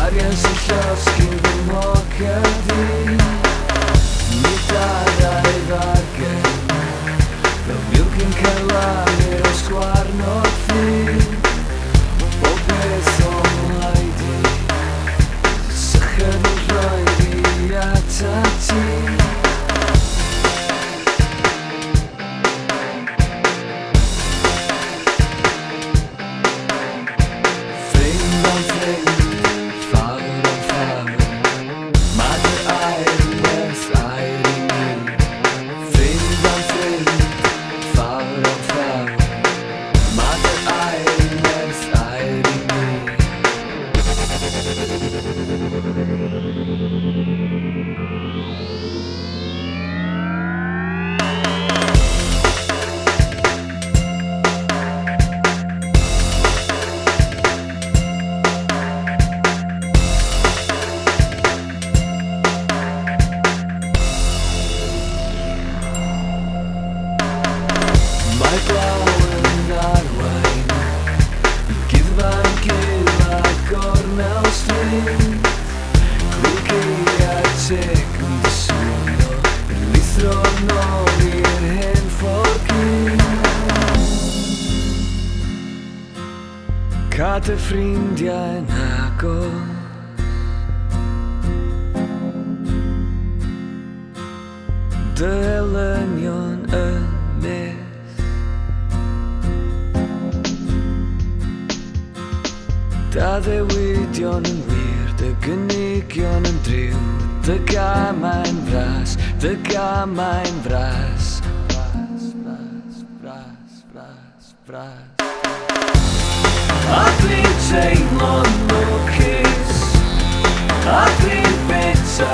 Arian sy'n llosgi'n fy mhoced i. Nid ar ei fargen, fel milgyn carlamu o sgwarnog ddu. Bob peth o'm mhlaid i, syched yn rhoi fi atat ti. Ffrind am ffrind, ffafr am ffafr, mae dy air yn werth air i mi. Ffrind am ffrind, ffafr am ffafr, mae dy air yn werth air i mi. Mae glaw yn arwain i guddfan gul a gornel stryd. Clwgiau teg yn dysgwylo i lithro nôl i'r hen ffordd gul. Cad y ffrindiau'n agos, dy elynion yn myth. D'addewidion yn wir, dy gynigion yn driw, dy gamau'n fras, dy gamau'n fras. Fras, fras, fras, fras, fras. A dwi'n teimlo'n lwcus, a dwi'n bita